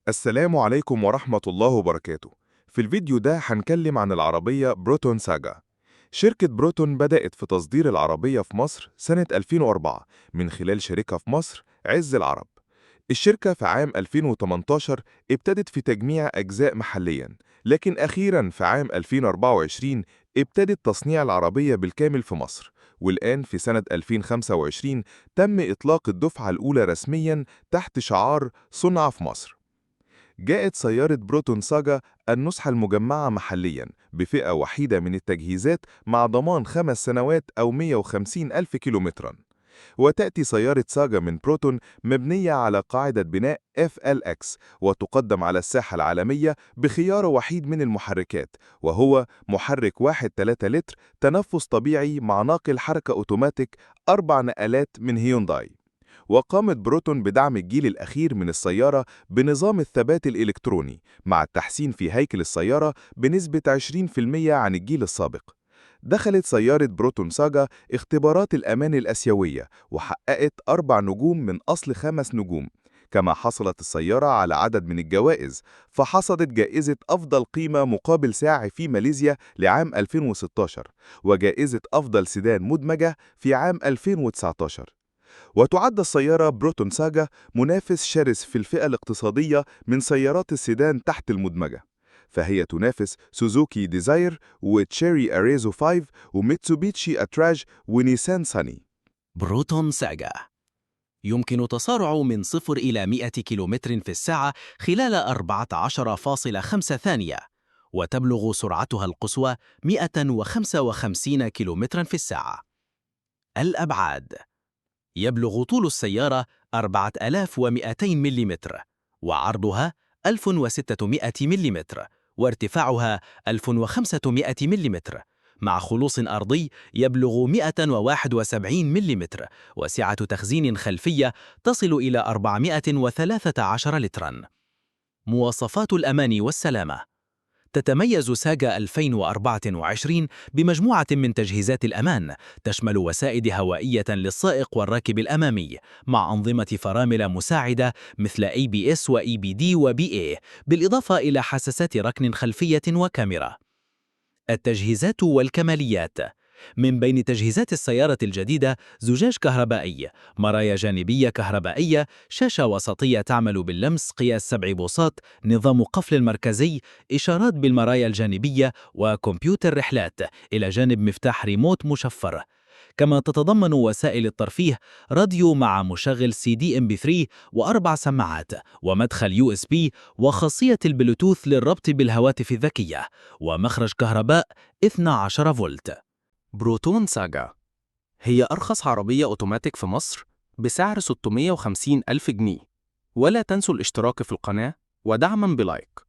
السلام عليكم ورحمة الله وبركاته. في الفيديو ده هنكلم عن العربية بروتون ساجا. شركة بروتون بدأت في تصدير العربية في مصر سنة 2004 من خلال شركة في مصر عز العرب. الشركة في عام 2018 ابتدت في تجميع أجزاء محلياً، لكن أخيراً في عام 2024 ابتدت تصنيع العربية بالكامل في مصر، والآن في سنة 2025 تم إطلاق الدفعة الأولى رسمياً تحت شعار صنع في مصر. جاءت سيارة بروتون ساجا النسخة المجمعة محلياً بفئة وحيدة من التجهيزات مع ضمان 5 سنوات أو 150 ألف كيلومتراً. وتأتي سيارة ساجا من بروتون مبنية على قاعدة بناء FLX، وتقدم على الساحة العالمية بخيار وحيد من المحركات، وهو محرك 1.3 لتر تنفس طبيعي مع ناقل حركة أوتوماتيك 4 نقلات من هيونداي. وقامت بروتون بدعم الجيل الأخير من السيارة بنظام الثبات الإلكتروني مع التحسين في هيكل السيارة بنسبة 20% عن الجيل السابق. دخلت سيارة بروتون ساجا اختبارات الأمان الأسيوية وحققت 4 نجوم من أصل 5 نجوم، كما حصلت السيارة على عدد من الجوائز، فحصدت جائزة أفضل قيمة مقابل سعر في ماليزيا لعام 2016، وجائزة أفضل سيدان مدمجة في عام 2019. وتعد السيارة بروتون ساجا منافس شرس في الفئة الاقتصادية من سيارات السيدان تحت المدمجة، فهي تنافس سوزوكي ديزاير وتشيري أريزو 5 وميتسوبيتشي أتراج ونيسان ساني. بروتون ساجا يمكن تسارع من 0 إلى 100 كيلومتر في الساعة خلال 14.5 ثانية، وتبلغ سرعتها القصوى 155 كيلومترا في الساعة. الأبعاد: يبلغ طول السيارة 4200 ملم، وعرضها 1600 ملم، وارتفاعها 1500 ملم، مع خلوص أرضي يبلغ 171 ملم، وسعة تخزين خلفية تصل إلى 413 لتراً. مواصفات الأمان والسلامة: تتميز ساجا 2024 بمجموعة من تجهيزات الأمان تشمل وسائد هوائية للسائق والراكب الأمامي، مع أنظمة فرامل مساعدة مثل ABS و EBD و BA، بالإضافة إلى حساسات ركن خلفية وكاميرا. التجهيزات والكماليات: من بين تجهيزات السيارة الجديدة زجاج كهربائي، مرايا جانبية كهربائية، شاشة وسطية تعمل باللمس قياس 7 بوصات، نظام قفل مركزي، إشارات بالمرايا الجانبية، وكمبيوتر رحلات، إلى جانب مفتاح ريموت مشفر. كما تتضمن وسائل الترفيه راديو مع مشغل CD MP3 و4 سماعات ومدخل USB وخاصية البلوتوث للربط بالهواتف الذكية ومخرج كهرباء 12 فولت. بروتون ساجا هي أرخص عربية أوتوماتيك في مصر بسعر 650 ألف جنيه. ولا تنسوا الاشتراك في القناة ودعما ب like.